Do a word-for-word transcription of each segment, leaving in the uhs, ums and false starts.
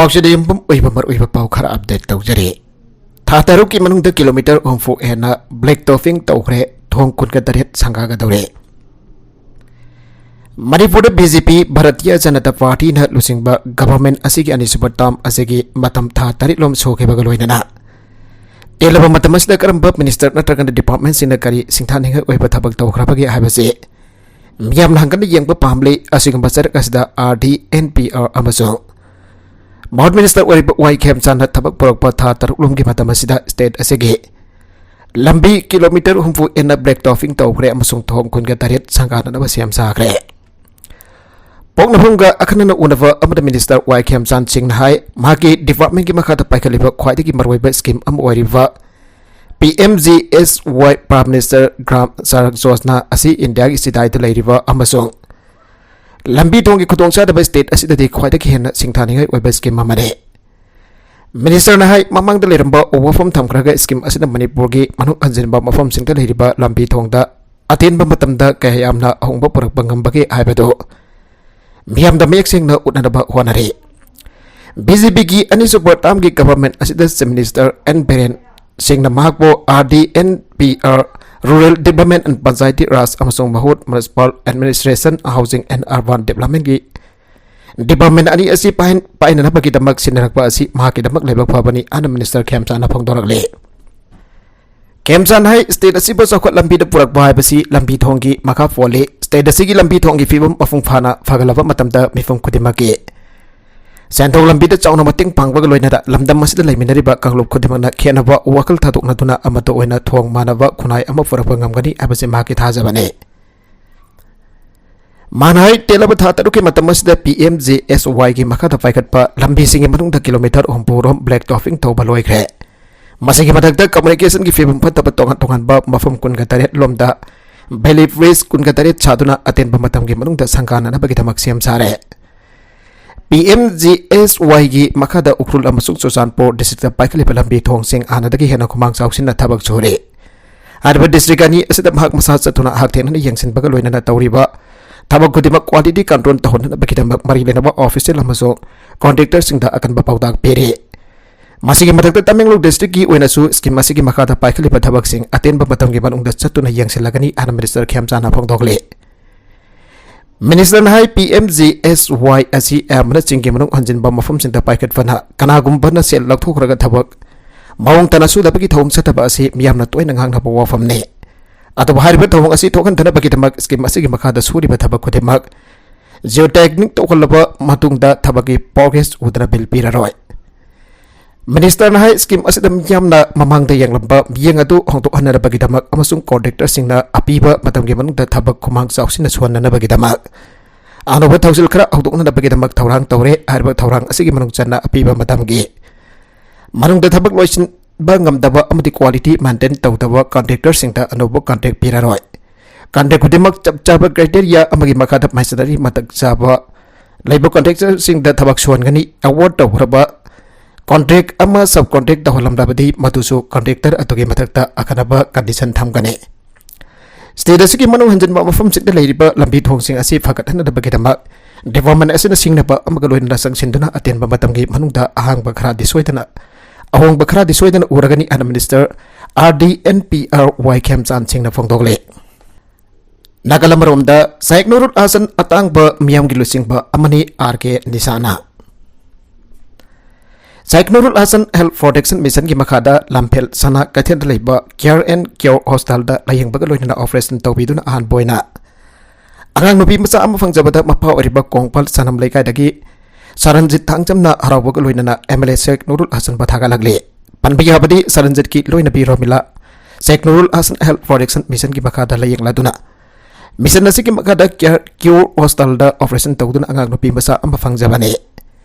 ꯄꯥꯎꯆꯦꯗ ꯌꯨꯝꯐꯝ ꯑꯣꯏꯕ ꯃꯔꯨꯑꯣꯏꯕ ꯄꯥꯎ ꯈꯔ ꯑꯞꯗꯦꯠ ꯇꯧꯖꯔꯤ꯫ ꯊꯥ ꯇꯔꯨꯛꯀꯤ ꯃꯅꯨꯡꯗ ꯀꯤꯂꯣꯃꯤꯇꯔ ꯍꯨꯝꯐꯨ ꯍꯦꯟꯅ ꯕ꯭ꯂꯦꯛ ꯇꯣꯄꯤꯡ ꯇꯧꯈ꯭ꯔꯦ, ꯊꯣꯡ ꯀꯨꯟꯒ ꯇꯔꯦꯠ ꯁꯪꯒꯥꯒꯗꯧꯔꯦ꯫ ꯃꯅꯤꯄꯨꯔꯗ ꯕꯤ ꯖꯦ ꯄꯤ, ꯚꯥꯔꯇꯤꯌ ꯖꯅꯇꯥ ꯄꯥꯔꯇꯤꯅ ꯂꯨꯆꯤꯡꯕ ꯒꯚꯔꯟꯃꯦꯟꯠ ꯑꯁꯤꯒꯤ ꯑꯅꯤꯁꯨꯕ ꯇꯥꯔꯝ ꯑꯁꯤꯒꯤ ꯃꯇꯝ ꯊꯥ ꯇꯔꯦꯠꯂꯣꯝ ꯁꯨꯈꯤꯕꯒ ꯂꯣꯏꯅꯅ ꯇꯦꯜꯂꯕ ꯃꯇꯝ ꯑꯁꯤꯗ ꯀꯔꯝꯕ ꯃꯤꯅꯤꯁꯇꯔ ꯅꯠꯇ꯭ꯔꯒꯅ ꯗꯤꯄꯥꯔꯠꯃꯦꯟꯠꯁꯤꯡꯅ ꯀꯔꯤ ꯁꯤꯡꯊꯥꯅꯤꯡꯉꯥꯏ ꯑꯣꯏꯕ ꯊꯕꯛ ꯇꯧꯈ꯭ꯔꯕꯒꯦ ꯍꯥꯏꯕꯁꯤ ꯃꯤꯌꯥꯝꯅ ꯍꯪꯒꯠꯅ ꯌꯦꯡꯕ ꯄꯥꯝꯂꯤ꯫ ꯑꯁꯤꯒꯨꯝꯕ ꯆꯔꯛ ꯑꯁꯤꯗ R D, N P R ꯑꯃꯁꯨꯡ ꯃꯍꯨꯠ ꯃꯤꯅꯤꯁꯇꯔ ꯑꯣꯏꯔꯤꯕ ꯋꯥꯏ ꯈꯦꯝꯆꯥꯟꯅ ꯊꯕꯛ ꯄꯨꯔꯛꯄ ꯊꯥ ꯇꯔꯨꯛ ꯂꯣꯝꯒꯤ ꯃꯇꯝ ꯑꯁꯤꯗ ꯁ꯭ꯇꯦꯠ ꯑꯁꯤꯒꯤ ꯂꯝꯕꯤ ꯀꯤꯂꯣꯃꯤꯇꯔ ꯍꯨꯝꯐꯨ ꯍꯦꯟꯅ ꯕ꯭ꯂꯦꯛ ꯇꯣꯄꯤꯡ ꯇꯧꯈ꯭ꯔꯦ ꯑꯃꯁꯨꯡ ꯊꯣꯡ ꯀꯨꯟꯒ ꯇꯔꯦꯠ ꯁꯪꯒꯥꯅꯅꯕ ꯁꯦꯝ ꯁꯥꯈ꯭ꯔꯦ꯫ ꯄꯣꯛꯅꯐꯝꯒ ꯑꯈꯟꯅꯅ ꯎꯅꯕ ꯑꯃꯗ ꯃꯤꯅꯤꯁꯇꯔ ꯋꯥꯏ ꯈꯦꯝꯆꯥꯟ ꯁꯤꯡꯅ ꯍꯥꯏ, ꯃꯍꯥꯛꯀꯤ ꯗꯤꯄꯥꯔꯠꯃꯦꯟꯠꯀꯤ ꯃꯈꯥꯗ ꯄꯥꯏꯈꯠꯂꯤꯕ ꯈ꯭ꯋꯥꯏꯗꯒꯤ ꯃꯔꯨꯑꯣꯏꯕ ꯁ꯭ꯀꯤꯝ ꯑꯃ ꯑꯣꯏꯔꯤꯕ ꯄꯤ ꯑꯦꯝ ꯖꯤ ꯑꯦꯁ ꯋꯥꯏ, ꯄ꯭ꯔꯥꯏꯝ ꯃꯤꯅꯤꯁꯇꯔ ꯒ꯭ꯔꯥꯝ ꯁꯔꯛ ꯌꯣꯖꯅꯥ ꯑꯁꯤ ꯏꯟꯗꯤꯌꯥꯒꯤ ꯆꯤꯗꯥꯏꯗ ꯂꯩꯔꯤꯕ ꯑꯃꯁꯨꯡ ꯂꯝꯕꯤ ꯊꯣꯡꯒꯤ ꯈꯨꯗꯣꯡꯆꯥꯗꯕ ꯁ꯭ꯇꯦꯠ ꯑꯁꯤꯗꯗꯤ ꯈ꯭ꯋꯥꯏꯗꯒꯤ ꯍꯦꯟꯅ ꯁꯤꯡꯊꯥꯅꯤꯡꯉꯥꯏ ꯑꯣꯏꯕ ꯁ꯭ꯀꯤꯝ ꯑꯃꯅꯤ꯫ ꯃꯤꯅꯤꯁꯇꯔꯅ ꯍꯥꯏ, ꯃꯃꯥꯡꯗ ꯂꯩꯔꯝꯕ ꯋꯥꯐꯝ ꯊꯝꯈ꯭ꯔꯒ ꯁ꯭ꯀꯤꯝ ꯑꯁꯤꯅ ꯃꯅꯤꯄꯨꯔꯒꯤ ꯃꯅꯨꯡ ꯍꯟꯖꯤꯟꯕ ꯃꯐꯝꯁꯤꯡꯗ ꯂꯩꯔꯤꯕ ꯂꯝꯕꯤ ꯊꯣꯡꯗ ꯑꯇꯦꯟꯕ ꯃꯇꯝꯗ ꯀꯌꯥ ꯌꯥꯝꯅ ꯑꯍꯣꯡꯕ ꯄꯨꯔꯛꯄ ꯉꯝꯕꯒꯦ ꯍꯥꯏꯕꯗꯨ ꯃꯤꯌꯥꯝꯗ ꯃꯌꯦꯛ ꯁꯦꯡꯅ ꯎꯠꯅꯅꯕ ꯍꯣꯠꯅꯔꯤ꯫ ꯕꯤ ꯖꯦ ꯄꯤꯒꯤ ꯑꯅꯤꯁꯨꯕ ꯇꯥꯔꯝꯒꯤ ꯒꯚꯔꯟꯃꯦꯟꯠ ꯑꯁꯤꯗ ꯆꯤꯐ ꯃꯤꯅꯤꯁꯇꯔ ꯑꯦꯟ ꯕꯤꯔꯦꯟ ꯁꯤꯡꯅ ꯃꯍꯥꯛꯄꯨ R D, N P R, Rural Development and Panchayati Raj ꯑꯃꯁꯨꯡ ꯃꯍꯨꯠ Municipal Administration, Housing and Urban Developmentꯀꯤ ꯗꯤꯄꯥꯔꯠꯃꯦꯟꯠ ꯑꯅꯤ ꯑꯁꯤ ꯄꯥꯏꯍꯟ-, ꯄꯥꯏꯅꯅꯕꯒꯤꯗꯃꯛ ꯁꯤꯟꯅꯔꯛꯄ ꯑꯁꯤ ꯃꯍꯥꯛꯀꯤꯗꯃꯛ ꯂꯥꯏꯕꯛ ꯐꯕꯅꯤ ꯍꯥꯏꯅ ꯃꯤꯅꯤꯁꯇꯔ ꯈꯦꯝꯆꯥꯟꯅ ꯐꯣꯡꯗꯣꯔꯛꯂꯤ꯫ ꯈꯦꯝꯆꯥꯟ ꯍꯥꯏ, ꯁ꯭ꯇꯦꯠ ꯑꯁꯤꯕꯨ ꯆꯥꯎꯈꯠ ꯂꯝꯕꯤꯗ ꯄꯨꯔꯛꯄ ꯍꯥꯏꯕꯁꯤ ꯂꯝꯕꯤ ꯊꯣꯡꯒꯤ ꯃꯈꯥ ꯄꯣꯜꯂꯤ꯫ ꯁ꯭ꯇꯦꯠ ꯑꯁꯤꯒꯤ ꯂꯝꯕꯤ ꯊꯣꯡꯒꯤ ꯐꯤꯕꯝ ꯃꯄꯨꯡ ꯐꯥꯅ ꯐꯒꯠꯂꯕ ꯃꯇꯝꯗ ꯃꯤꯄꯨꯝ ꯈꯨꯗꯤꯡꯃꯛꯀꯤ ꯁꯦꯟꯊꯣꯛ ꯂꯝꯕꯤꯗ ꯆꯥꯎꯅ ꯃꯇꯦꯡ ꯄꯥꯡꯕꯒ ꯂꯣꯏꯅꯅ ꯂꯝꯗꯝ ꯑꯁꯤꯗ ꯂꯩꯃꯤꯟꯅꯔꯤꯕ ꯀꯥꯡꯂꯨꯞ ꯈꯨꯗꯤꯡꯃꯛꯅ ꯈꯦꯠꯅꯕ ꯋꯥꯈꯜ ꯊꯥꯗꯣꯛꯅꯗꯨꯅ ꯑꯃꯠꯇ ꯑꯣꯏꯅ ꯊꯣꯡ ꯃꯥꯟꯅꯕ ꯈꯨꯟꯅꯥꯏ ꯑꯃ ꯄꯨꯔꯛꯄ ꯉꯝꯒꯅꯤ ꯍꯥꯏꯕꯁꯤ ꯃꯍꯥꯛꯀꯤ ꯊꯥꯖꯕꯅꯤ꯫ ꯃꯥꯅ ꯍꯥꯏ, ꯇꯦꯜꯂꯕ ꯊꯥ ꯇꯔꯨꯛꯀꯤ ꯃꯇꯝ ꯑꯁꯤꯗ ꯄꯤ ꯑꯦꯝ ꯖꯤ ꯑꯦꯁ ꯋꯥꯏꯒꯤ ꯃꯈꯥꯗ ꯄꯥꯏꯈꯠꯄ ꯂꯝꯕꯤꯁꯤꯡꯒꯤ ꯃꯅꯨꯡꯗ ꯀꯤꯂꯣꯃꯤꯇꯔ ꯍꯨꯝꯐꯨ ꯔꯣꯝ ꯕ꯭ꯂꯦꯛ ꯇꯣꯄꯤꯡ ꯇꯧꯕ ꯂꯣꯏꯈ꯭ꯔꯦ꯫ ꯃꯁꯤꯒꯤ ꯃꯊꯛꯇ ꯀꯝꯃꯨꯅꯤꯀꯦꯁꯟꯒꯤ ꯐꯤꯕꯝ ꯐꯠꯇꯕ ꯇꯣꯉꯥꯟ ꯇꯣꯉꯥꯟꯕ ꯃꯐꯝ ꯀꯨꯟꯒ ꯇꯔꯦꯠ ꯂꯣꯝꯗ ꯚꯦꯂꯤ ꯕ꯭ꯔꯤꯖ ꯀꯨꯟꯒ ꯇꯔꯦꯠ ꯁꯥꯗꯨꯅ ꯑꯇꯦꯟꯕ ꯃꯇꯝꯒꯤ ꯃꯅꯨꯡꯗ ꯁꯪꯒꯥꯅꯅꯕꯒꯤꯗꯃꯛ ꯁꯦꯝ ꯁꯥꯔꯦ꯫ ꯄꯤ ꯑꯦꯝ ꯖꯤ ꯑꯦꯁ ꯋꯥꯏꯒꯤ ꯃꯈꯥꯗ ꯎꯈ꯭ꯔꯨꯜ ꯑꯃꯁꯨꯡ ꯆꯨꯔꯆꯥꯟꯄꯨꯔ ꯗꯤꯁꯇ꯭ꯔꯤꯛꯇ ꯄꯥꯏꯈꯠꯂꯤꯕ ꯂꯝꯕꯤ ꯊꯣꯡꯁꯤꯡ ꯍꯥꯟꯅꯗꯒꯤ ꯍꯦꯟꯅ ꯈꯨꯃꯥꯡ ꯆꯥꯎꯁꯤꯟꯅ ꯊꯕꯛ ꯁꯨꯔꯤ꯫ ꯍꯥꯏꯔꯤꯕ ꯗꯤꯁꯇ꯭ꯔꯤꯛ ꯑꯅꯤ ꯑꯁꯤꯗ ꯃꯍꯥꯛ ꯃꯁꯥ ꯆꯠꯇꯨꯅ ꯍꯛꯊꯦꯡꯅꯅ ꯌꯦꯡꯁꯤꯟꯕꯒ ꯂꯣꯏꯅꯅ ꯇꯧꯔꯤꯕ ꯊꯕꯛ ꯈꯨꯗꯤꯡꯃꯛ quality control ꯇꯧꯍꯟꯅꯕꯒꯤꯗꯃꯛ ꯃꯔꯤ ꯂꯩꯅꯕ official ꯑꯃꯁꯨꯡ contractorꯁꯤꯡꯗ ꯑꯀꯟꯕ ꯄꯥꯎꯇꯥꯛ ꯄꯤꯔꯤ꯫ ꯃꯁꯤꯒꯤ ꯃꯊꯛꯇ ꯇꯃꯦꯡꯂꯣꯡ districtꯀꯤ ꯑꯣꯏꯅꯁꯨ scheme ꯑꯁꯤꯒꯤ ꯃꯈꯥꯗ ꯄꯥꯏꯈꯠꯂꯤꯕ ꯊꯕꯛꯁꯤꯡ ꯑꯇꯦꯟꯕ ꯃꯇꯝꯒꯤ ꯃꯅꯨꯡꯗ ꯆꯠꯇꯨꯅ ꯌꯦꯡꯁꯤꯜꯂꯒꯅꯤ ꯍꯥꯏꯅ Minister ꯈꯦꯝꯆꯥꯅ ꯐꯣꯡꯗꯣꯛꯂꯤ꯫ Ministerꯅ ꯍꯥꯏ, P M G S Y ꯑꯁꯤ ꯑꯌꯥꯝꯕꯅ ꯆꯤꯡꯒꯤ ꯃꯅꯨꯡ ꯍꯟꯖꯤꯟꯕ ꯃꯐꯝꯁꯤꯡꯗ ꯄꯥꯏꯈꯠꯄꯅ ꯀꯅꯥꯒꯨꯝꯕꯅ ꯁꯦꯜ ꯂꯧꯊꯣꯛꯈ꯭ꯔꯒ ꯊꯕꯛ ꯃꯑꯣꯡ ꯇꯥꯅ ꯁꯨꯗꯕꯒꯤ ꯊꯧꯑꯣꯡ ꯆꯠꯊꯕ ꯑꯁꯤ ꯃꯤꯌꯥꯝꯅ ꯇꯣꯏꯅ ꯉꯥꯡꯅꯕ ꯋꯥꯐꯝꯅꯤ꯫ ꯑꯗꯨꯕꯨ ꯍꯥꯏꯔꯤꯕ ꯊꯧꯑꯣꯡ ꯑꯁꯤ ꯊꯣꯛꯍꯟꯗꯅꯕꯒꯤꯗꯃꯛ scheme ꯑꯁꯤꯒꯤ ꯃꯈꯥꯗ ꯁꯨꯔꯤꯕ ꯊꯕꯛ ꯈꯨꯗꯤꯡꯃꯛ geotagging ꯇꯧꯍꯜꯂꯕ ꯃꯇꯨꯡꯗ ꯊꯕꯛꯀꯤ progress ꯎꯗꯅ bill ꯄꯤꯔꯔꯣꯏ꯫ Ministerꯅ ꯍꯥꯏ, scheme ꯑꯁꯤꯗ ꯃꯤꯌꯥꯝꯅ ꯃꯃꯥꯡꯗ ꯌꯦꯡꯂꯝꯕ ꯃꯤꯠꯌꯦꯡ ꯑꯗꯨ ꯍꯣꯡꯗꯣꯛꯍꯟꯅꯕꯒꯤꯗꯃꯛ ꯑꯃꯁꯨꯡ contractorꯁꯤꯡꯅ ꯑꯄꯤꯕ ꯃꯇꯝꯒꯤ ꯃꯅꯨꯡꯗ ꯊꯕꯛ ꯈꯨꯃꯥꯡ ꯆꯥꯎꯁꯤꯟꯅ ꯁꯨꯍꯟꯅꯅꯕꯒꯤꯗꯃꯛ ꯑꯅꯧꯕ ꯊꯧꯁꯤꯜ ꯈꯔ ꯍꯧꯗꯣꯛꯅꯅꯕꯒꯤꯗꯃꯛ ꯊꯧꯔꯥꯡ ꯇꯧꯔꯦ꯫ ꯍꯥꯏꯔꯤꯕ ꯊꯧꯔꯥꯡ ꯑꯁꯤꯒꯤ ꯃꯅꯨꯡ ꯆꯟꯅ ꯑꯄꯤꯕ ꯃꯇꯝꯒꯤ ꯃꯅꯨꯡꯗ ꯊꯕꯛ ꯂꯣꯏꯁꯤꯟꯕ ꯉꯝꯗꯕ ꯑꯃꯗꯤ quality maintain ꯇꯧꯗꯕ contractorꯁꯤꯡꯗ ꯑꯅꯧꯕ contract ꯄꯤꯔꯔꯣꯏ꯫ Contract ꯈꯨꯗꯤꯡꯃꯛ ꯆꯞ ꯆꯥꯕ criteria ꯑꯃꯒꯤ ꯃꯈꯥꯗ machinery ꯃꯇꯤꯛ ꯆꯥꯕ ꯂꯩꯕ contractorꯁꯤꯡꯗ ꯊꯕꯛ ꯁꯨꯍꯟꯒꯅꯤ꯫ Award ꯇꯧꯈ꯭ꯔꯕ contract ꯑꯃ subcontract ꯇꯧꯍꯜꯂꯝꯂꯕꯗꯤ ꯃꯗꯨꯁꯨ contractor ꯑꯗꯨꯒꯤ ꯃꯊꯛꯇ ꯑꯈꯟꯅꯕ condition ꯊꯝꯒꯅꯤ꯫ State ꯑꯁꯤꯒꯤ ꯃꯅꯨꯡ ꯍꯟꯖꯤꯟꯕ ꯃꯐꯝꯁꯤꯡꯗ ꯂꯩꯔꯤꯕ ꯂꯝꯕꯤ ꯊꯣꯡꯁꯤꯡ ꯑꯁꯤ ꯐꯒꯠꯍꯟꯅꯕꯒꯤꯗꯃꯛ department ꯑꯁꯤꯅ ꯁꯤꯡꯅꯕ ꯑꯃꯒ ꯂꯣꯏꯅꯅ ꯆꯪꯁꯤꯟꯗꯨꯅ ꯑꯇꯦꯟꯕ ꯃꯇꯝꯒꯤ ꯃꯅꯨꯡꯗ ꯑꯍꯥꯡꯕ ꯈꯔꯗꯤ ꯁꯣꯏꯗꯅ, ꯑꯍꯣꯡꯕ ꯈꯔꯗꯤ ꯁꯣꯏꯗꯅ ꯎꯔꯒꯅꯤ ꯍꯥꯏꯅ Minister R D N P R Y ꯈꯦꯝꯆꯥꯟ ꯁꯤꯡꯅ ꯐꯣꯡꯗꯣꯛꯂꯤ꯫ ꯅꯥꯒꯥꯂꯦꯟ ꯑꯃꯔꯣꯝꯗ ꯁꯥꯏꯈ ꯅꯨꯔꯨꯜ ꯍꯥꯁꯟ ꯑꯇꯥꯡꯕ ꯃꯤꯌꯥꯝꯒꯤ ꯂꯨꯆꯤꯡꯕ ꯑꯃꯅꯤ, R K ꯅꯤꯁꯥꯅ꯫ ꯁꯥꯏꯈ ꯅꯨꯔꯨꯜ Hasan Health Protection Missionꯒꯤ ꯃꯈꯥꯗ ꯂꯝꯐꯦꯜ ꯁꯅꯥ ꯀꯩꯊꯦꯜꯗ ꯂꯩꯕ Care and Cure Hospitalꯗ ꯂꯥꯌꯦꯡꯕꯒ ꯂꯣꯏꯅꯅ operation ꯇꯧꯕꯤꯗꯨꯅ ꯑꯍꯥꯟꯕ ꯑꯣꯏꯅ ꯑꯉꯥꯡ ꯅꯨꯄꯤ ꯃꯆꯥ ꯑꯃ ꯐꯪꯖꯕꯗ ꯃꯄꯥ ꯑꯣꯏꯔꯤꯕ ꯀꯣꯡꯄꯥꯜ ꯁꯅꯝ ꯂꯩꯀꯥꯏꯗꯒꯤ ꯁꯔꯟꯖꯤꯠ ꯊꯥꯡꯖꯝꯅ ꯍꯔꯥꯎꯕꯒ ꯂꯣꯏꯅꯅ M L A ꯁꯦꯈ ꯅꯨꯔꯨꯜ ꯍꯥꯁꯟꯕꯨ ꯊꯥꯒꯠꯂꯛꯂꯤ꯫ ꯄꯟꯕ ꯌꯥꯕꯗꯤ, ꯁꯔꯟꯖꯤꯠꯀꯤ ꯂꯣꯏꯅꯕꯤ ꯔꯣꯃꯤꯂꯥ ꯁꯦꯈ ꯅꯨꯔꯨꯜ ꯍꯥꯁꯟ Health Protection Missionꯒꯤ ꯃꯈꯥꯗ ꯂꯥꯌꯦꯡꯂꯗꯨꯅ, mission ꯑꯁꯤꯒꯤ ꯃꯈꯥꯗ Care Cure Hospitalꯗ operation ꯇꯧꯗꯨꯅ ꯑꯉꯥꯡ ꯅꯨꯄꯤ ꯃꯆꯥ ꯑꯃ ꯐꯪꯖꯕꯅꯤ꯫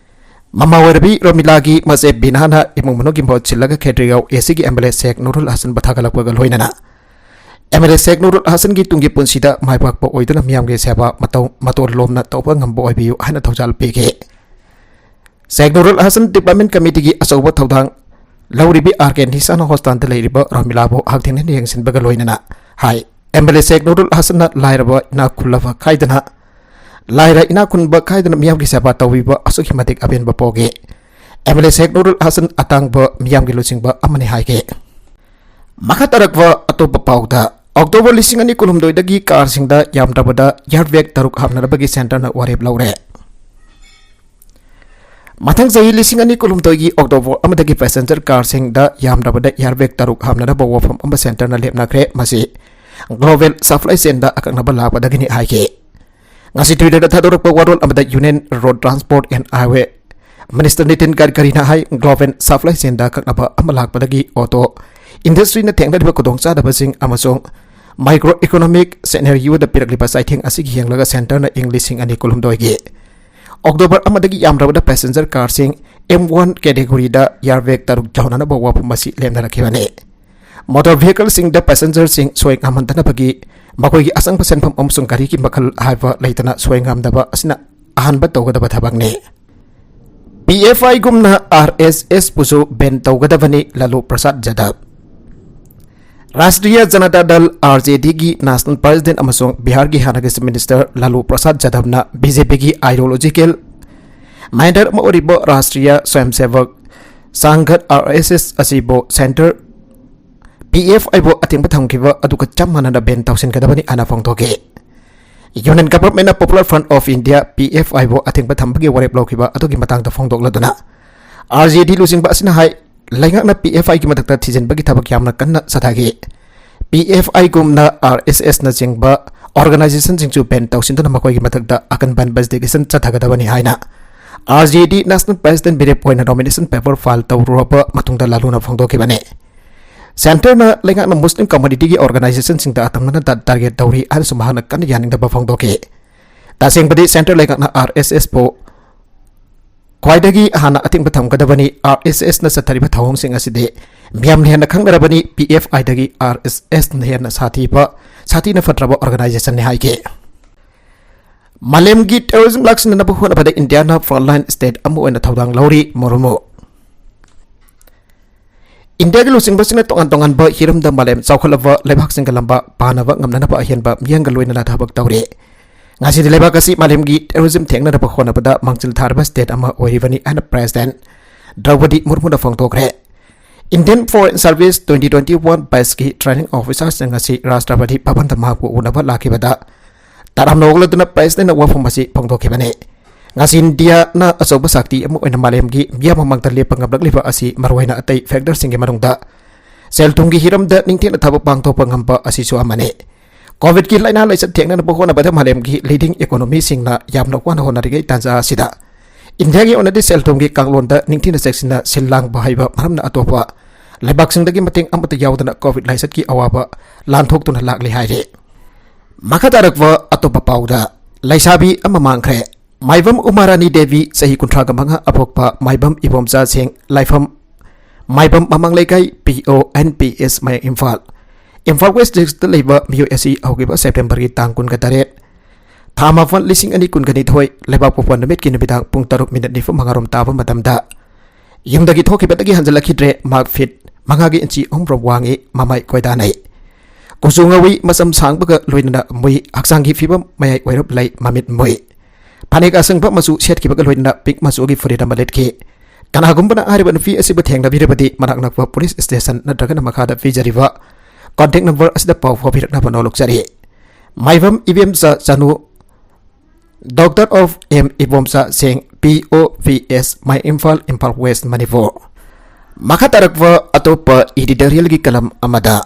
ꯃꯃꯥ ꯑꯣꯏꯔꯕꯤ ꯔꯣꯃꯤꯂꯥꯒꯤ ꯃꯆꯦ ꯕꯤꯅꯥꯅ ꯏꯃꯨꯡ ꯃꯅꯨꯡꯒꯤ ꯃꯍꯨꯠ ꯁꯤꯜꯂꯒ ꯈꯦꯇ꯭ꯔꯤꯒꯥꯎ ACꯒꯤ M L A ꯁꯦꯈ ꯅꯨꯔꯨꯜ ꯍꯥꯁꯟꯕꯨ ꯊꯥꯒꯠꯂꯛꯄꯒ ꯂꯣꯏꯅꯅ M L A ꯁꯦꯈ ꯅꯨꯔꯨꯜ ꯍꯥꯁꯟꯒꯤ ꯇꯨꯡꯒꯤ ꯄꯨꯟꯁꯤꯗ ꯃꯥꯏ ꯄꯥꯛꯄ ꯑꯣꯏꯗꯨꯅ ꯃꯤꯌꯥꯝꯒꯤ ꯁꯦꯕꯥ ꯃꯇꯧ ꯃꯇꯣꯟ ꯂꯣꯝꯅ ꯇꯧꯕ ꯉꯝꯕ ꯑꯣꯏꯕꯤꯌꯨ ꯍꯥꯏꯅ ꯊꯧꯖꯥꯜ ꯄꯤꯈꯤ꯫ ꯁꯦꯈ ꯅꯨꯔꯨꯜ ꯍꯥꯁꯟ Development Committeeꯒꯤ ꯑꯆꯧꯕ ꯊꯧꯗꯥꯡ ꯂꯧꯔꯤꯕꯤ R K ꯅꯤꯁꯥꯅ hospitalꯗ ꯂꯩꯔꯤꯕ ꯔꯣꯃꯤꯂꯥꯕꯨ ꯍꯛꯊꯦꯡꯅꯅ ꯌꯦꯡꯁꯤꯟꯕꯒ ꯂꯣꯏꯅꯅ ꯍꯥꯏ, ꯑꯦꯝ ꯑꯦꯜ ꯑꯦ ꯁꯦꯈ ꯅꯨꯔꯨꯜ ꯍꯁꯟꯅ ꯂꯥꯏꯔꯕ ꯏꯅꯥꯛ ꯈꯨꯜꯂꯕ ꯈꯥꯏꯗꯅ, ꯂꯥꯏꯔ ꯏꯅꯥꯛ ꯈꯨꯟꯕ ꯈꯥꯏꯗꯅ ꯃꯤꯌꯥꯝꯒꯤ ꯁꯦꯕꯥ ꯇꯧꯕꯤꯕ ꯑꯁꯨꯛꯀꯤ ꯃꯇꯤꯛ ꯑꯄꯦꯟꯕ ꯄꯣꯛꯏ꯫ ꯑꯦꯝ ꯑꯦꯜ ꯑꯦ ꯁꯦꯈ ꯅꯨꯔꯨꯜ ꯍꯁꯟ ꯑꯇꯥꯡꯕ ꯃꯤꯌꯥꯝꯒꯤ ꯂꯨꯆꯤꯡꯕ ꯑꯃꯅꯤ ꯍꯥꯏꯈꯤ꯫ ꯃꯈꯥ ꯇꯥꯔꯛꯄ ꯑꯇꯣꯞꯄ ꯄꯥꯎꯗ, ꯑꯣꯛꯇꯣꯕꯔ ꯂꯤꯁꯤꯡ ꯑꯅꯤ ꯀꯨꯟꯍꯨꯝꯗꯣꯏꯗꯒꯤ ꯀꯥꯔꯁꯤꯡꯗ ꯌꯥꯝꯗ꯭ꯔꯕꯗ ꯏꯌꯥꯔ ꯕꯦꯒ ꯇꯔꯨꯛ ꯍꯥꯞꯅꯅꯕꯒꯤ ꯁꯦꯟꯇꯔꯅ ꯋꯥꯔꯦꯞ ꯂꯧꯔꯦ꯫ ꯃꯊꯪ ꯆꯍꯤ ꯂꯤꯁꯤꯡ ꯑꯅꯤ ꯀꯨꯟꯍꯨꯝꯗꯣꯏꯒꯤ ꯑꯣꯛꯇꯣꯕꯔ ꯑꯃꯗꯒꯤ ꯄꯦꯁꯦꯟꯖꯔ ꯀꯥꯔꯁꯤꯡꯗ ꯌꯥꯝꯗ꯭ꯔꯕꯗ ꯏꯌꯥꯔ ꯕꯦꯒ ꯇꯔꯨꯛ ꯍꯥꯞꯅꯅꯕ ꯋꯥꯐꯝ ꯑꯃ ꯁꯦꯟꯇꯔꯅ ꯂꯦꯞꯅꯈ꯭ꯔꯦ꯫ ꯃꯁꯤ ꯒ꯭ꯂꯣꯕꯦꯜ ꯁꯄ꯭ꯂꯥꯏ ꯆꯦꯟꯗ ꯑꯀꯛꯅꯕ ꯂꯥꯛꯄꯗꯒꯤꯅꯤ ꯍꯥꯏꯈꯤ꯫ ꯉꯁꯤ ꯇ꯭ꯋꯤꯇꯔꯗ ꯊꯥꯗꯣꯔꯛꯄ ꯋꯥꯔꯣꯜ ꯑꯃꯗ union road transport and highway minister Nitin ꯒꯗꯀꯔꯤꯅ ꯍꯥꯏ, ꯒ꯭ꯂꯣꯕꯦꯜ ꯁꯄ꯭ꯂꯥꯏ ꯆꯦꯟꯗ ꯑꯀꯛꯅꯕ ꯑꯃ ꯂꯥꯛꯄꯗꯒꯤ ꯑꯣꯇꯣ ꯏꯟꯗꯁꯇ꯭ꯔꯤꯅ ꯊꯦꯡꯅꯔꯤꯕ ꯈꯨꯗꯣꯡꯆꯥꯗꯕꯁꯤꯡ ꯑꯃꯁꯨꯡ ꯃꯥꯏꯀ꯭ꯔꯣ ꯏꯀꯣꯅꯣꯃꯤꯛ ꯁꯦꯅꯥꯔꯤꯌꯣꯗ ꯄꯤꯔꯛꯂꯤꯕ ꯆꯩꯊꯦꯡ ꯑꯁꯤꯒꯤ ꯌꯦꯡꯂꯒ ꯁꯦꯟꯇꯔꯅ ꯏꯪ ꯂꯤꯁꯤꯡ ꯑꯅꯤ ꯀꯨꯟꯍꯨꯝꯗꯣꯏꯒꯤ ꯑꯣꯛꯇꯣꯕꯔ ꯑꯃꯗꯒꯤ ꯌꯥꯝꯗ꯭ꯔꯕꯗ ꯄꯦꯁꯦꯟꯖꯔ ꯀꯥꯔꯁꯤꯡ ꯑꯦꯝ ꯋꯥꯟ ꯀꯦꯇꯦꯒꯣꯔꯤꯗ ꯏꯌꯥꯔ ꯕꯦꯒ ꯇꯔꯨꯛ ꯌꯧꯍꯟꯅꯕ ꯋꯥꯐꯝ ꯑꯁꯤ ꯂꯦꯞꯅꯔꯛꯈꯤꯕꯅꯤ꯫ ꯃꯣꯇꯣꯔ ꯚꯤꯍꯤꯀꯜꯁꯤꯡꯗ ꯄꯦꯁꯦꯟꯖꯔꯁꯤꯡ ꯁꯣꯏ ꯉꯥꯝꯍꯟꯗꯅꯕꯒꯤ ꯃꯈꯣꯏꯒꯤ ꯑꯆꯪꯕ ꯁꯦꯟꯐꯝ ꯑꯃꯁꯨꯡ ꯒꯥꯔꯤꯒꯤ ꯃꯈꯜ ꯍꯥꯏꯕ ꯂꯩꯇꯅ ꯁꯣꯏ ꯉꯥꯝꯗꯕ ꯑꯁꯤꯅ ꯑꯍꯥꯟꯕ ꯇꯧꯒꯗꯕ ꯊꯕꯛꯅꯤ꯫ ꯄꯤ ꯑꯦꯐ ꯑꯥꯏꯒꯨꯝꯅ ꯑꯥꯔ ꯑꯦꯁ ꯑꯦꯁꯄꯨꯁꯨ ꯕꯦꯟ ꯇꯧꯒꯗꯕꯅꯤ, ꯂꯥꯂꯨ ꯄ꯭ꯔꯁꯥꯗ ꯌꯥꯗꯕ꯫ ꯔꯥꯁꯇ꯭ꯔꯤꯌ ꯖꯅꯇꯥ ꯗꯜ, ꯑꯥꯔ ꯖꯦ ꯗꯤꯒꯤ ꯅꯦꯁꯅꯦꯜ ꯄ꯭ꯔꯁꯤꯗꯦꯟꯠ ꯑꯃꯁꯨꯡ ꯕꯤꯍꯥꯔꯒꯤ ꯍꯥꯟꯅꯒꯤ ꯆꯤꯐ ꯃꯤꯅꯤꯁꯇꯔ ꯂꯥꯂꯨ ꯄ꯭ꯔꯁꯥꯗ ꯌꯥꯗꯕꯅ ꯕꯤ ꯖꯦ ꯄꯤꯒꯤ ꯑꯥꯏꯗꯤꯌꯣꯂꯣꯖꯤꯀꯦꯜ ꯃꯦꯟꯇꯔ ꯑꯃ ꯑꯣꯏꯔꯤꯕ ꯔꯥꯁꯇ꯭ꯔꯤꯌ ꯁ꯭ꯋꯌꯝꯁꯦꯕꯛ ꯁꯪꯒꯠ, ꯑꯥꯔ ꯑꯦꯁ ꯑꯦꯁ, ꯑꯁꯤꯕꯨ ꯁꯦꯟꯇꯔ ꯄꯤ ꯑꯦꯐ ꯑꯥꯏꯕꯨ ꯑꯊꯤꯡꯕ ꯊꯝꯈꯤꯕ ꯑꯗꯨꯒ ꯆꯞ ꯃꯥꯟꯅꯅ ꯕꯦꯟ ꯇꯧꯁꯤꯟꯒꯗꯕꯅꯤ ꯍꯥꯏꯅ ꯐꯣꯡꯗꯣꯛꯈꯤ꯫ ꯌꯨꯅꯤꯌꯟ ꯒꯚꯔꯟꯃꯦꯟꯠꯅ popular front of India, P F ꯑꯥꯏꯕꯨ ꯑꯊꯤꯡꯕ ꯊꯝꯕꯒꯤ ꯋꯥꯔꯦꯞ ꯂꯧꯈꯤꯕ ꯑꯗꯨꯒꯤ ꯃꯇꯥꯡꯗ ꯐꯣꯡꯗꯣꯛꯂꯗꯨꯅ, ꯑꯥꯔ ꯖꯦ ꯗꯤ ꯂꯨꯆꯤꯡꯕ ꯑꯁꯤꯅ ꯍꯥꯏ, ꯂꯩꯉꯥꯛꯅ ꯄꯤ ꯑꯦꯐ ꯑꯥꯏꯒꯤ ꯃꯊꯛꯇ ꯊꯤꯖꯤꯟꯕꯒꯤ ꯊꯕꯛ ꯌꯥꯝꯅ ꯀꯟꯅ ꯆꯠꯊꯈꯤ꯫ ꯄꯤ ꯑꯦꯐ ꯑꯥꯏꯒꯨꯝꯅ ꯑꯥꯔ ꯑꯦꯁ ꯑꯦꯁꯅꯆꯤꯡꯕ ꯑꯣꯔꯒꯅꯥꯏꯖꯦꯁꯟꯁꯤꯡꯁꯨ ꯕꯦꯟ ꯇꯧꯁꯤꯟꯗꯨꯅ ꯃꯈꯣꯏꯒꯤ ꯃꯊꯛꯇ ꯑꯀꯟꯕ ꯏꯟꯚꯦꯁꯇꯤꯒꯦꯁꯟ ꯆꯠꯊꯒꯗꯕꯅꯤ ꯍꯥꯏꯅ ꯑꯥꯔ ꯖꯦ ꯗꯤ ꯅꯦꯁꯅꯦꯜ ꯄ꯭ꯔꯁꯤꯗꯦꯟꯠ ꯃꯤꯔꯦꯞ ꯑꯣꯏꯅ ꯅꯣꯃꯤꯅꯦꯁꯟ ꯄꯦꯄꯔ ꯐꯥꯏꯜ ꯇꯧꯔꯨꯔꯕ ꯃꯇꯨꯡꯗ ꯂꯥꯂꯨꯅ ꯐꯣꯡꯗꯣꯛꯈꯤꯕꯅꯤ꯫ ꯁꯦꯟꯇꯔꯅ ꯂꯩꯉꯥꯛꯅ ꯃꯨꯁꯂꯤꯝ ꯀꯝꯃꯨꯅꯤꯇꯤꯒꯤ ꯑꯣꯔꯒꯅꯥꯏꯖꯦꯁꯟꯁꯤꯡꯗ ꯑꯇꯝꯅꯅ ꯇꯥ-, ꯇꯥꯔꯒꯦꯠ ꯇꯧꯔꯤ ꯍꯥꯏꯅꯁꯨ ꯃꯍꯥꯛꯅ ꯀꯟꯅ ꯌꯥꯅꯤꯡꯗꯕ ꯐꯣꯡꯗꯣꯛꯈꯤ꯫ ꯇꯁꯦꯡꯕꯗꯤ ꯁꯦꯟꯇꯔ ꯂꯩꯉꯥꯛꯅ ꯑꯥꯔ ꯑꯦꯁ ꯑꯦꯁꯄꯨ ꯈ꯭ꯋꯥꯏꯗꯒꯤ ꯍꯥꯟꯅ ꯑꯊꯤꯡꯕ ꯊꯝꯒꯗꯕꯅꯤ꯫ ꯑꯥꯔ ꯑꯦꯁ ꯑꯦꯁꯅ ꯆꯠꯊꯔꯤꯕ ꯊꯧꯑꯣꯡꯁꯤꯡ ꯑꯁꯤꯗꯤ ꯃꯤꯌꯥꯝꯅ ꯍꯦꯟꯅ ꯈꯪꯅꯔꯕꯅꯤ꯫ ꯄꯤ ꯑꯦꯐ ꯑꯥꯏꯗꯒꯤ ꯑꯥꯔ ꯑꯦꯁ ꯑꯦꯁꯅ ꯍꯦꯟꯅ ꯁꯥꯊꯤꯕ, ꯁꯥꯊꯤꯅ ꯐꯠꯇ꯭ꯔꯕ ꯑꯣꯔꯒꯅꯥꯏꯖꯦꯁꯟꯅꯤ ꯍꯥꯏꯈꯤ꯫ ꯃꯥꯂꯦꯝꯒꯤ ꯇꯦꯔꯣꯔꯤꯖꯝ ꯂꯥꯛꯁꯤꯟꯅꯅꯕ ꯍꯣꯠꯅꯕꯗ ꯏꯟꯗꯤꯌꯥꯅ ꯐ꯭ꯔꯟꯠꯂꯥꯏꯟ ꯁ꯭ꯇꯦꯠ ꯑꯃ ꯑꯣꯏꯅ ꯊꯧꯗꯥꯡ ꯂꯧꯔꯤ, ꯃꯨꯔꯃꯨ꯫ ꯏꯟꯗꯤꯌꯥꯒꯤ ꯂꯨꯆꯤꯡꯕꯁꯤꯡꯅ ꯇꯣꯉꯥꯟ ꯇꯣꯉꯥꯟꯕ ꯍꯤꯔꯝꯗ ꯃꯥꯂꯦꯝ ꯆꯥꯎꯈꯠꯂꯕ ꯂꯩꯕꯥꯛꯁꯤꯡꯒ ꯂꯝꯕꯥ ꯄꯥꯅꯕ ꯉꯝꯅꯅꯕ ꯑꯍꯦꯟꯕ ꯃꯤꯠꯌꯦꯡꯒ ꯂꯣꯏꯅꯅ ꯊꯕꯛ ꯇꯧꯔꯤ꯫ ꯉꯁꯤꯗꯤ ꯂꯩꯕꯥꯛ ꯑꯁꯤ ꯃꯥꯂꯦꯝꯒꯤ terrorism ꯊꯦꯡꯅꯅꯕ ꯍꯣꯠꯅꯕꯗ ꯃꯥꯡꯖꯤꯜ ꯊꯥꯔꯕ state ꯑꯃ ꯑꯣꯏꯔꯤꯕꯅꯤ ꯍꯥꯏꯅ President ꯗ꯭ꯔꯧꯄꯗꯤ ꯃꯨꯔꯃꯨꯅ ꯐꯣꯡꯗꯣꯛꯈ꯭ꯔꯦ꯫ Indian Foreign Service twenty twenty-one batchꯀꯤ training officerꯁꯤꯡ ꯑꯁꯤ ꯔꯥꯁꯇ꯭ꯔꯄꯇꯤ ꯚꯕꯟꯗ ꯃꯍꯥꯛꯄꯨ ꯎꯅꯕ ꯂꯥꯛꯈꯤꯕꯗ ꯇꯔꯥꯝꯅ ꯑꯣꯛꯂꯗꯨꯅ Presidentꯅ ꯋꯥꯐꯝ ꯑꯁꯤ ꯐꯣꯡꯗꯣꯛꯈꯤꯕꯅꯤ꯫ ꯉꯁꯤ ꯏꯟꯗꯤꯌꯥꯅ ꯑꯆꯧꯕ ꯁꯛꯇꯤ ꯑꯃ ꯑꯣꯏꯅ ꯃꯥꯂꯦꯝꯒꯤ ꯃꯤꯌꯥꯝ ꯃꯃꯥꯡꯗ ꯂꯦꯞꯄ ꯉꯝꯂꯛꯂꯤꯕ ꯑꯁꯤ ꯃꯔꯨꯑꯣꯏꯅ ꯑꯇꯩ factorꯁꯤꯡꯒꯤ ꯃꯅꯨꯡꯗ ꯁꯦꯜ ꯊꯨꯝꯒꯤ ꯍꯤꯔꯝꯗ ꯅꯤꯡꯊꯤꯅ ꯊꯕꯛ ꯄꯥꯡꯊꯣꯛꯄ ꯉꯝꯕ ꯑꯁꯤꯁꯨ ꯑꯃꯅꯤ꯫ COVID-ꯀꯤ ꯂꯥꯏꯅꯥ ꯂꯥꯏꯆꯠ ꯊꯦꯡꯅꯅꯕ ꯍꯣꯠꯅꯕꯗ ꯃꯥꯂꯦꯝꯒꯤ leading economyꯁꯤꯡꯅ ꯌꯥꯝꯅ ꯋꯥꯅ ꯍꯣꯠꯅꯔꯤꯉꯩ ꯇꯥꯟꯖꯥ ꯑꯁꯤꯗ ꯏꯟꯗꯤꯌꯥꯒꯤ ꯑꯣꯏꯅꯗꯤ ꯁꯦꯜ ꯊꯨꯝꯒꯤ ꯀꯥꯡꯂꯣꯟꯗ ꯅꯤꯡꯊꯤꯅ ꯆꯦꯛꯁꯤꯟꯅ ꯁꯤꯜ ꯂꯥꯡꯕ ꯍꯩꯕ ꯃꯔꯝꯅ ꯑꯇꯣꯞꯄ ꯂꯩꯕꯥꯛꯁꯤꯡꯗꯒꯤ ꯃꯇꯦꯡ ꯑꯃꯠꯇ ꯌꯥꯎꯗꯅ COVID ꯂꯥꯏꯆꯠꯀꯤ ꯑꯋꯥꯕ ꯂꯥꯟꯊꯣꯛꯇꯨꯅ ꯂꯥꯛꯂꯤ ꯍꯥꯏꯔꯤ꯫ ꯃꯈꯥ ꯇꯥꯔꯛꯄ ꯑꯇꯣꯞꯄ ꯄꯥꯎꯗ, ꯂꯩꯁꯥꯕꯤ ꯑꯃ ꯃꯥꯡꯈ꯭ꯔꯦ꯫ ꯃꯥꯏꯕꯝ ꯎꯃꯥꯔꯥꯅꯤ ꯗꯦꯕꯤ, ꯆꯍꯤ ꯀꯨꯟꯊ꯭ꯔꯥꯒ ꯃꯉꯥ, ꯑꯄꯣꯛꯄ ꯃꯥꯏꯕꯝ ꯏꯕꯣꯝꯆꯥ ꯁꯦꯡ, ꯂꯥꯏꯐꯝ ꯃꯥꯏꯕꯝ ꯃꯃꯥꯡ ꯂꯩꯀꯥꯏ, P O N P S, ꯃꯌꯥꯏ ꯏꯝꯐꯥꯜ, ꯏꯝꯐꯥꯜ West Districtꯇ ꯂꯩꯕ ꯃꯤꯑꯣꯏ ꯑꯁꯤ ꯍꯧꯈꯤꯕ Septemberꯒꯤ ꯇꯥꯡ ꯀꯨꯟꯒ ꯇꯔꯦꯠ, ꯊꯥ ꯃꯥꯄꯟ, ꯂꯤꯁꯤꯡ ꯑꯅꯤ ꯀꯨꯟꯒ ꯅꯤꯊꯣꯏ, ꯂꯩꯕꯥꯛꯄꯣꯛꯄ ꯅꯨꯃꯤꯠꯀꯤ ꯅꯨꯃꯤꯗꯥꯡ ꯄꯨꯡ ꯇꯔꯨꯛ minute ꯅꯤꯐꯨ ꯃꯉꯥ ꯔꯣꯝ ꯇꯥꯕ ꯃꯇꯝꯗ ꯌꯨꯝꯗꯒꯤ ꯊꯣꯛꯈꯤꯕꯗꯒꯤ ꯍꯟꯖꯤꯜꯂꯛꯈꯤꯗ꯭ꯔꯦ꯫ ꯃꯍꯥꯛ feet ꯃꯉꯥꯒꯤ inch ꯑꯍꯨꯝ ꯔꯣꯝ ꯋꯥꯡꯉꯤ, ꯃꯃꯥꯏ ꯀꯣꯏꯗꯥꯅꯩ, ꯀꯨꯆꯨ ꯉꯧꯏ, ꯃꯁꯝ ꯁꯥꯡꯕꯒ ꯂꯣꯏꯅꯅ ꯃꯨꯏ, ꯍꯛꯆꯥꯡꯒꯤ ꯐꯤꯕꯝ ꯃꯌꯥꯏ ꯑꯣꯏꯔꯞ ꯂꯩ, ꯃꯃꯤꯠ ꯃꯨꯏ꯫ ꯐꯅꯦꯛ ꯑꯁꯪꯕ ꯃꯆꯨ ꯁꯦꯠꯈꯤꯕꯒ ꯂꯣꯏꯅꯅ pink ꯃꯆꯨꯒꯤ ꯐꯨꯔꯤꯠ ꯑꯃ ꯂꯤꯠꯈꯤ꯫ ꯀꯅꯥꯒꯨꯝꯕꯅ ꯍꯥꯏꯔꯤꯕ ꯅꯨꯄꯤ ꯑꯁꯤꯕꯨ ꯊꯦꯡꯅꯕꯤꯔꯕꯗꯤ ꯃꯅꯥꯛ ꯅꯛꯄ police station ꯅꯠꯇ꯭ꯔꯒꯅ ꯃꯈꯥꯗ ꯄꯤꯖꯔꯤꯕ contact number ꯑꯁꯤꯗ ꯄꯥꯎ ꯐꯥꯎꯕꯤꯔꯛꯅꯕ ꯅꯣꯜꯂꯨꯛꯆꯔꯤ꯫ ꯃꯥꯏꯕꯝ ꯏꯕꯦꯝꯆꯥ ꯆꯅꯨ, daughter of M ꯏꯕꯣꯝꯆꯥ ꯁꯦꯡ, P O P S, ꯃꯌꯥꯏ ꯏꯝꯐꯥꯜ, ꯏꯝꯐꯥꯜ West, ꯃꯅꯤꯄꯨꯔ꯫ ꯃꯈꯥ ꯇꯥꯔꯛꯄ ꯑꯇꯣꯞꯄ editorialꯒꯤ column ꯑꯃꯗ,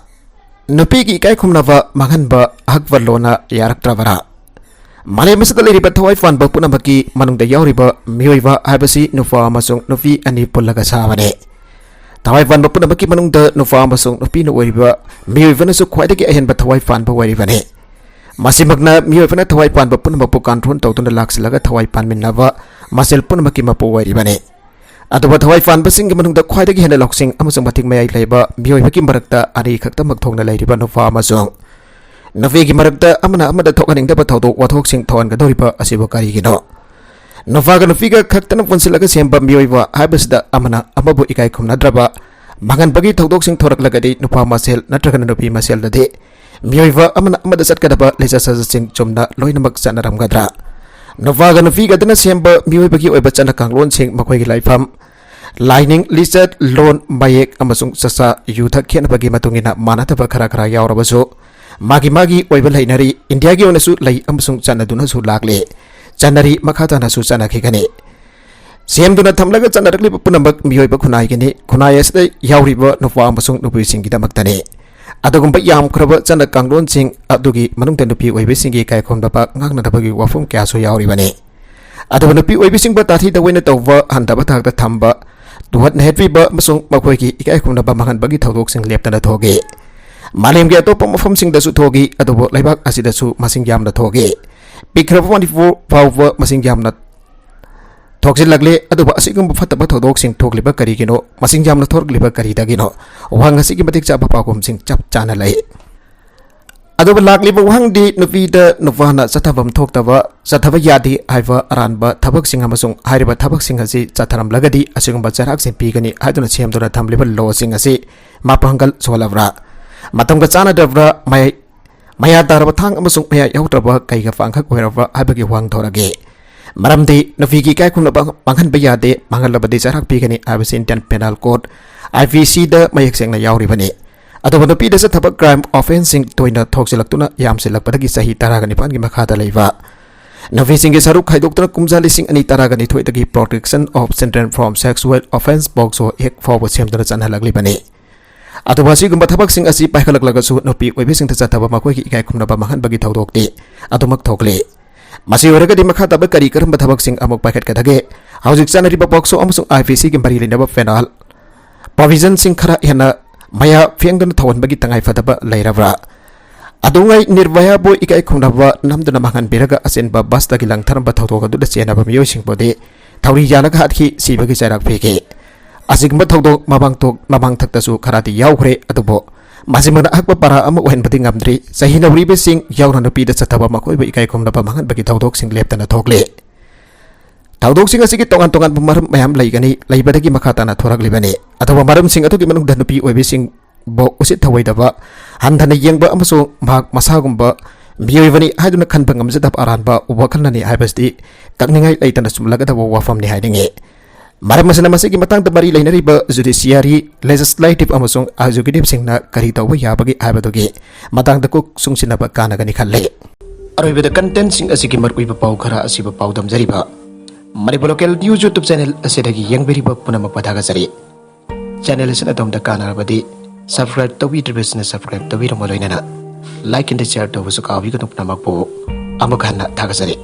ꯅꯨꯄꯤꯒꯤ ꯏꯀꯥꯏ ꯈꯨꯝꯅꯕ ꯃꯥꯡꯍꯟꯕ ꯑꯍꯛꯄ ꯂꯣꯅ ꯌꯥꯔꯛꯇ꯭ꯔꯕꯔꯥ? ꯃꯥꯂꯦꯝ ꯑꯁꯤꯗ ꯂꯩꯔꯤꯕ ꯊꯋꯥꯏ ꯄꯥꯟꯕ ꯄꯨꯝꯅꯃꯛꯀꯤ ꯃꯅꯨꯡꯗ ꯌꯥꯎꯔꯤꯕ ꯃꯤꯑꯣꯏꯕ ꯍꯥꯏꯕꯁꯤ ꯅꯨꯄꯥ ꯑꯃꯁꯨꯡ ꯅꯨꯄꯤ ꯑꯅꯤ ꯄꯨꯜꯂꯒ ꯁꯥꯕꯅꯤ꯫ ꯊꯋꯥꯏ ꯄꯥꯟꯕ ꯄꯨꯝꯅꯃꯛꯀꯤ ꯃꯅꯨꯡꯗ ꯅꯨꯄꯥ ꯑꯃꯁꯨꯡ ꯅꯨꯄꯤꯅ ꯑꯣꯏꯔꯤꯕ ꯃꯤꯑꯣꯏꯕꯅꯁꯨ ꯈ꯭ꯋꯥꯏꯗꯒꯤ ꯑꯍꯦꯟꯕ ꯊꯋꯥꯏ ꯄꯥꯟꯕ ꯑꯣꯏꯔꯤꯕꯅꯤ꯫ ꯃꯁꯤꯃꯛꯅ ꯃꯤꯑꯣꯏꯕꯅ ꯊꯋꯥꯏ ꯄꯥꯟꯕ ꯄꯨꯝꯅꯃꯛꯄꯨ control ꯇꯧꯗꯨꯅ ꯂꯥꯛꯁꯤꯜꯂꯒ ꯊꯋꯥꯏ ꯄꯥꯟꯃꯤꯟꯅꯕ ꯃꯁꯦꯜ ꯄꯨꯝꯅꯃꯛꯀꯤ ꯃꯄꯨ ꯑꯣꯏꯔꯤꯕꯅꯤ꯫ ꯑꯗꯨꯕꯨ ꯊꯋꯥꯏ ꯄꯥꯟꯕꯁꯤꯡꯒꯤ ꯃꯅꯨꯡꯗ ꯈ꯭ꯋꯥꯏꯗꯒꯤ ꯍꯦꯟꯅ ꯂꯧꯁꯤꯡ ꯑꯃꯁꯨꯡ ꯃꯇꯤꯛ ꯃꯌꯥꯏ ꯂꯩꯕ ꯃꯤꯑꯣꯏꯕꯒꯤ ꯃꯔꯛꯇ ꯑꯅꯤ ꯈꯛꯇꯃꯛ ꯊꯣꯛꯅ ꯂꯩꯔꯤꯕ ꯅꯨꯄꯥ ꯑꯃꯁꯨꯡ ꯅꯨꯄꯤꯒꯤ ꯃꯔꯛꯇ ꯑꯃꯅ ꯑꯃꯗ ꯊꯣꯛꯍꯟꯅꯤꯡꯗꯕ ꯊꯧꯗꯣꯛ ꯋꯥꯊꯣꯛꯁꯤꯡ ꯊꯣꯛꯍꯟꯒꯗꯧꯔꯤꯕ ꯑꯁꯤꯕꯨ ꯀꯔꯤꯒꯤꯅꯣ? ꯅꯨꯄꯥꯒ ꯅꯨꯄꯤꯒ ꯈꯛꯇꯅ ꯄꯨꯟꯁꯤꯜꯂꯒ ꯁꯦꯝꯕ ꯃꯤꯑꯣꯏꯕ ꯍꯥꯏꯕꯁꯤꯗ ꯑꯃꯅ ꯑꯃꯕꯨ ꯏꯀꯥꯏ ꯈꯨꯝꯅꯗ꯭ꯔꯕ, ꯃꯥꯡꯍꯟꯕꯒꯤ ꯊꯧꯗꯣꯛꯁꯤꯡ ꯊꯣꯔꯛꯂꯒꯗꯤ ꯅꯨꯄꯥ ꯃꯁꯦꯜ ꯅꯠꯇ꯭ꯔꯒꯅ ꯅꯨꯄꯤ ꯃꯁꯦꯜꯗꯗꯤ ꯃꯤꯑꯣꯏꯕ ꯑꯃꯅ ꯑꯃꯗ ꯆꯠꯀꯗꯕ ꯂꯤꯆꯠ ꯁꯥꯖꯠꯁꯤꯡ ꯆꯨꯝꯅ ꯂꯣꯏꯅꯃꯛ ꯆꯠꯅꯔꯝꯒꯗ꯭ꯔꯥ? ꯅꯨꯄꯥꯒ ꯅꯨꯄꯤꯒꯗꯅ ꯁꯦꯝꯕ ꯃꯤꯑꯣꯏꯕꯒꯤ ꯑꯣꯏꯕ ꯆꯠꯅ ꯀꯥꯡꯂꯣꯟꯁꯤꯡ, ꯃꯈꯣꯏꯒꯤ ꯂꯥꯏꯐꯝ, ꯂꯥꯏꯅꯤꯡ, ꯂꯤꯆꯠ, ꯂꯣꯟ, ꯃꯌꯦꯛ ꯑꯃꯁꯨꯡ ꯆꯥꯛꯆꯥ ꯌꯨꯊꯛ ꯈꯦꯠꯅꯕꯒꯤ ꯃꯇꯨꯡ ꯏꯟꯅ ꯃꯥꯟꯅꯗꯕ ꯈꯔ ꯈꯔ ꯌꯥꯎꯔꯕꯁꯨ, ꯃꯥꯒꯤ ꯃꯥꯒꯤ ꯑꯣꯏꯕ ꯂꯩꯅꯔꯤ꯫ ꯏꯟꯗꯤꯌꯥꯒꯤ ꯑꯣꯏꯅꯁꯨ ꯂꯩ ꯑꯃꯁꯨꯡ ꯆꯠꯅꯗꯨꯅꯁꯨ ꯂꯥꯛꯂꯤ, ꯆꯠꯅꯔꯤ, ꯃꯈꯥ ꯇꯥꯅꯁꯨ ꯆꯠꯅꯈꯤꯒꯅꯤ꯫ ꯁꯦꯝꯗꯨꯅ ꯊꯝꯂꯒ ꯆꯠꯅꯔꯛꯂꯤꯕ ꯄꯨꯝꯅꯃꯛ ꯃꯤꯑꯣꯏꯕ ꯈꯨꯟꯅꯥꯏꯒꯤꯅꯤ꯫ ꯈꯨꯟꯅꯥꯏ ꯑꯁꯤꯗ ꯌꯥꯎꯔꯤꯕ ꯅꯨꯄꯥ ꯑꯃꯁꯨꯡ ꯅꯨꯄꯤꯁꯤꯡꯒꯤꯗꯃꯛꯇꯅꯤ꯫ ꯑꯗꯨꯒꯨꯝꯕ ꯌꯥꯝꯈ꯭ꯔꯕ ꯆꯠꯅ ꯀꯥꯡꯂꯣꯟꯁꯤꯡ ꯑꯗꯨꯒꯤ ꯃꯅꯨꯡꯗ ꯅꯨꯄꯤ ꯑꯣꯏꯕꯤꯁꯤꯡꯒꯤ ꯏꯀꯥꯏ ꯈꯨꯝꯅꯕ ꯉꯥꯡꯅꯗꯕꯒꯤ ꯋꯥꯐꯝ ꯀꯌꯥꯁꯨ ꯌꯥꯎꯔꯤꯕꯅꯤ꯫ ꯑꯗꯨꯕꯨ ꯅꯨꯄꯤ ꯑꯣꯏꯕꯤꯁꯤꯡꯕꯨ ꯇꯥꯊꯤꯗ ꯑꯣꯏꯅ ꯇꯧꯕ, ꯍꯟꯊꯕ ꯊꯥꯛꯇ ꯊꯝꯕ, ꯇꯨꯍꯠꯅ ꯍꯦꯠꯄꯤꯕ ꯑꯃꯁꯨꯡ ꯃꯈꯣꯏꯒꯤ ꯏꯀꯥꯏ ꯈꯨꯝꯅꯕ ꯃꯥꯡꯍꯟꯕꯒꯤ ꯊꯧꯗꯣꯛꯁꯤꯡ ꯂꯦꯞꯇꯅ ꯊꯣꯛꯏ꯫ ꯃꯥꯂꯦꯝꯒꯤ ꯑꯇꯣꯞꯄ ꯃꯐꯝꯁꯤꯡꯗꯁꯨ ꯊꯣꯛꯏ, ꯑꯗꯨꯕꯨ ꯂꯩꯕꯥꯛ ꯑꯁꯤꯗꯁꯨ ꯃꯁꯤꯡ ꯌꯥꯝꯅ ꯊꯣꯛꯏ꯫ ꯄꯤꯛꯈ꯭ꯔꯕ ꯃꯅꯤꯄꯨꯔ ꯐꯥꯎꯕ ꯃꯁꯤꯡ ꯌꯥꯝꯅ ꯊꯣꯛꯆꯤꯜꯂꯛꯂꯦ꯫ ꯑꯗꯨꯕꯨ ꯑꯁꯤꯒꯨꯝꯕ ꯐꯠꯇꯕ ꯊꯧꯗꯣꯛꯁꯤꯡ ꯊꯣꯛꯂꯤꯕ ꯀꯔꯤꯒꯤꯅꯣ? ꯃꯁꯤꯡ ꯌꯥꯝꯅ ꯊꯣꯛꯂꯤꯕ ꯀꯔꯤꯗꯒꯤꯅꯣ? ꯋꯥꯍꯪ ꯑꯁꯤꯒꯤ ꯃꯇꯤꯛ ꯆꯥꯕ ꯄꯥꯎꯈꯨꯝꯁꯤꯡ ꯆꯞ ꯆꯥꯅ ꯂꯩ꯫ ꯑꯗꯨꯕꯨ ꯂꯥꯛꯂꯤꯕ ꯋꯥꯍꯪꯗꯤ, ꯅꯨꯄꯤꯗ ꯅꯨꯄꯥꯅ ꯆꯠꯊꯐꯝ ꯊꯣꯛꯇꯕ, ꯆꯠꯊꯕ ꯌꯥꯗꯦ ꯍꯥꯏꯕ ꯑꯔꯥꯟꯕ ꯊꯕꯛꯁꯤꯡ ꯑꯃꯁꯨꯡ ꯍꯥꯏꯔꯤꯕ ꯊꯕꯛꯁꯤꯡ ꯑꯁꯤ ꯆꯠꯊꯔꯝꯂꯒꯗꯤ ꯑꯁꯤꯒꯨꯝꯕ ꯆꯩꯔꯥꯛꯁꯤꯡ ꯄꯤꯒꯅꯤ ꯍꯥꯏꯗꯨꯅ ꯁꯦꯝꯗꯨꯅ ꯊꯝꯂꯤꯕ ꯂꯣꯁꯤꯡ ꯑꯁꯤ ꯃꯄꯥꯡꯒꯜ ꯁꯣꯜꯂꯕ꯭ꯔꯥ? ꯃꯇꯝꯒ ꯆꯥꯟꯅꯗ꯭ꯔꯕ꯭ꯔꯥ? ꯃꯌꯥꯏ ꯃꯌꯥ ꯇꯥꯔꯕ ꯊꯥꯡ ꯑꯃꯁꯨꯡ ꯃꯌꯥ ꯌꯥꯎꯗ꯭ꯔꯕ ꯀꯩꯒ ꯄꯥꯡꯈꯛ ꯑꯣꯏꯔꯕ ꯍꯥꯏꯕꯒꯤ ꯋꯥꯍꯪ ꯊꯣꯔꯛꯏ꯫ ꯃꯔꯝꯗꯤ ꯅꯨꯄꯤꯒꯤ ꯏꯀꯥꯏ ꯈꯨꯝꯅꯕ ꯃꯥꯡꯍꯟꯕ ꯌꯥꯗꯦ, ꯃꯥꯡꯍꯜꯂꯕꯗꯤ ꯆꯩꯔꯥꯛ ꯄꯤꯒꯅꯤ ꯍꯥꯏꯕꯁꯤ Indian Penal Code, I P C ꯗ ꯃꯌꯦꯛ ꯁꯦꯡꯅ ꯌꯥꯎꯔꯤꯕꯅꯤ꯫ ꯑꯗꯨꯕꯨ ꯅꯨꯄꯤꯗ ꯆꯠꯊꯕ crime offenceꯁꯤꯡ ꯇꯣꯏꯅ ꯊꯣꯛꯆꯤꯜꯂꯛꯇꯨꯅ ꯌꯥꯝꯁꯤꯜꯂꯛꯄꯗꯒꯤ ꯆꯍꯤ ꯇꯔꯥꯒ ꯅꯤꯄꯥꯟꯒꯤ ꯃꯈꯥꯗ ꯂꯩꯕ ꯅꯨꯄꯤꯁꯤꯡꯒꯤ ꯁꯔꯨꯛ ꯈꯥꯏꯗꯣꯛꯇꯨꯅ ꯀꯨꯝꯖꯥ ꯂꯤꯁꯤꯡ ꯑꯅꯤ ꯇꯔꯥꯒ ꯅꯤꯊꯣꯏꯗꯒꯤ Protection of Children from Sexual Offence, POCSO Act ꯐꯥꯎꯕ ꯁꯦꯝꯗꯨꯅ ꯆꯠꯅꯍꯜꯂꯛꯂꯤꯕꯅꯤ꯫ ꯑꯗꯨꯕꯨ ꯑꯁꯤꯒꯨꯝꯕ ꯊꯕꯛꯁꯤꯡ ꯑꯁꯤ ꯄꯥꯏꯈꯠꯂꯛꯂꯒꯁꯨ ꯅꯨꯄꯤ ꯑꯣꯏꯕꯤꯁꯤꯡꯗ ꯆꯠꯊꯕ ꯃꯈꯣꯏꯒꯤ ꯏꯀꯥꯏ ꯈꯨꯝꯅꯕ ꯃꯥꯡꯍꯟꯕꯒꯤ ꯊꯧꯗꯣꯛꯇꯤ ꯑꯗꯨꯃꯛ ꯊꯣꯛꯂꯤ꯫ ꯃꯁꯤ ꯑꯣꯏꯔꯒꯗꯤ ꯃꯈꯥ ꯇꯥꯕ ꯀꯔꯤ ꯀꯔꯝꯕ ꯊꯕꯛꯁꯤꯡ ꯑꯃꯨꯛ ꯄꯥꯏꯈꯠꯀꯗꯒꯦ? ꯍꯧꯖꯤꯛ ꯆꯠꯅꯔꯤꯕ POCSO ꯑꯃꯁꯨꯡ I P C ꯒꯤ ꯃꯔꯤ ꯂꯩꯅꯕ penal provisionꯁꯤꯡ ꯈꯔ ꯍꯦꯟꯅ ꯃꯌꯥ ꯐꯦꯡꯗꯨꯅ ꯊꯧꯍꯟꯕꯒꯤ ꯇꯉꯥꯏ ꯐꯗꯕ ꯂꯩꯔꯕ꯭ꯔꯥ? ꯑꯗꯨꯉꯩ ꯅꯤꯔꯚꯌꯥꯕꯨ ꯏꯀꯥꯏ ꯈꯨꯝꯅꯕ ꯅꯝꯗꯨꯅ ꯃꯥꯡꯍꯟꯕꯤꯔꯒ ꯑꯆꯦꯟꯕ busꯇꯒꯤ ꯂꯪꯊꯔꯝꯕ ꯊꯧꯗꯣꯛ ꯑꯗꯨꯗ ꯆꯦꯟꯅꯕ ꯃꯤꯑꯣꯏꯁꯤꯡꯕꯨꯗꯤ ꯊꯧꯔꯤ ꯌꯥꯜꯂꯒ ꯍꯥꯠꯈꯤ, ꯁꯤꯕꯒꯤ ꯆꯩꯔꯥꯛ ꯄꯤꯈꯤ꯫ ꯑꯁꯤꯒꯨꯝꯕ ꯊꯧꯗꯣꯛ ꯃꯃꯥꯡ ꯊꯣꯛ-, ꯃꯃꯥꯡ ꯊꯛꯇꯁꯨ ꯈꯔꯗꯤ ꯌꯥꯎꯈ꯭ꯔꯦ, ꯑꯗꯨꯕꯨ ꯃꯁꯤꯃꯛꯅ ꯑꯍꯛꯄ ꯄꯔꯥ ꯑꯃ ꯑꯣꯏꯍꯟꯕꯗꯤ ꯉꯝꯗ꯭ꯔꯤ꯫ ꯆꯍꯤ ꯅꯧꯔꯤꯕꯁꯤꯡ ꯌꯥꯎꯅ ꯅꯨꯄꯤꯗ ꯆꯠꯊꯕ ꯃꯈꯣꯏꯕꯨ ꯏꯀꯥꯏ ꯈꯨꯝꯅꯕ ꯃꯥꯡꯍꯟꯕꯒꯤ ꯊꯧꯗꯣꯛꯁꯤꯡ ꯂꯦꯞꯇꯅ ꯊꯣꯛꯂꯤ꯫ ꯊꯧꯗꯣꯛꯁꯤꯡ ꯑꯁꯤꯒꯤ ꯇꯣꯉꯥꯟ ꯇꯣꯉꯥꯟꯕ ꯃꯔꯝ ꯃꯌꯥꯝ ꯂꯩꯒꯅꯤ, ꯂꯩꯕꯗꯒꯤ ꯃꯈꯥ ꯇꯥꯅ ꯊꯣꯔꯛꯂꯤꯕꯅꯤ꯫ ꯑꯗꯨꯒ ꯃꯔꯝꯁꯤꯡ ꯑꯗꯨꯒꯤ ꯃꯅꯨꯡꯗ ꯅꯨꯄꯤ ꯑꯣꯏꯕꯤꯁꯤꯡꯕꯨ ꯎꯁꯤꯠ ꯊꯧꯑꯣꯏꯗꯕ, ꯍꯟꯊꯅ ꯌꯦꯡꯕ ꯑꯃꯁꯨꯡ ꯃꯍꯥꯛ ꯃꯁꯥꯒꯨꯝꯕ ꯃꯤꯑꯣꯏꯕꯅꯤ ꯍꯥꯏꯗꯨꯅ ꯈꯟꯕ ꯉꯝꯖꯗꯕ ꯑꯔꯥꯟꯕ ꯋꯥꯈꯜꯅꯅꯤ ꯍꯥꯏꯕꯁꯤꯗꯤ ꯀꯛꯅꯤꯡꯉꯥꯏ ꯂꯩꯇꯅ ꯆꯨꯝꯂꯒꯗꯕ ꯋꯥꯐꯝꯅꯤ ꯍꯥꯏꯅꯤꯡꯏ꯫ ꯃꯔꯝ ꯑꯁꯤꯅ ꯃꯁꯤꯒꯤ ꯃꯇꯥꯡꯗ ꯃꯔꯤ ꯂꯩꯅꯔꯤꯕ ꯖꯨꯗꯤꯁꯤꯌꯥꯔꯤ, ꯂꯦꯖꯤꯁꯂꯦꯇꯤꯚ ꯑꯃꯁꯨꯡ ꯑꯦꯛꯖꯤꯀ꯭ꯌꯨꯇꯤꯚꯁꯤꯡꯅ ꯀꯔꯤ ꯇꯧꯕ ꯌꯥꯕꯒꯦ ꯍꯥꯏꯕꯗꯨꯒꯤ ꯃꯇꯥꯡꯗ ꯀꯣꯛ ꯆꯨꯡꯁꯤꯟꯅꯕ ꯀꯥꯟꯅꯒꯅꯤ ꯈꯜꯂꯤ꯫ ꯑꯔꯣꯏꯕꯗ ꯀꯟꯇꯦꯟꯠꯁꯤꯡ ꯑꯁꯤꯒꯤ ꯃꯔꯨꯑꯣꯏꯕ ꯄꯥꯎ ꯈꯔ ꯑꯁꯤꯕꯨ ꯄꯥꯎꯗꯝꯖꯔꯤꯕ ꯃꯅꯤꯄꯨꯔ ꯂꯣꯀꯦꯜ ꯅ꯭ꯌꯨꯁ ꯌꯨꯇ꯭ꯌꯨꯕ ꯆꯦꯅꯦꯜ ꯑꯁꯤꯗꯒꯤ ꯌꯦꯡꯕꯤꯔꯤꯕ ꯄꯨꯝꯅꯃꯛꯄꯨ ꯊꯥꯒꯠꯆꯔꯤ꯫ ꯆꯦꯅꯦꯜ ꯑꯁꯤꯅ ꯑꯗꯣꯝꯗ ꯀꯥꯟꯅꯔꯕꯗꯤ subscribe ꯇꯧꯕꯤꯗ꯭ꯔꯤꯕꯁꯤꯡꯅ subscribe ꯇꯧꯕꯤꯔꯝꯃ ꯂꯣꯏꯅꯅ like and share ꯇꯧꯕꯁꯨ ꯀꯥꯎꯕꯤꯒꯅꯨ꯫ ꯄꯨꯝꯅꯃꯛꯄꯨ ꯑꯃꯨꯛ ꯍꯟꯅ ꯊꯥꯒꯠꯆꯔꯤ꯫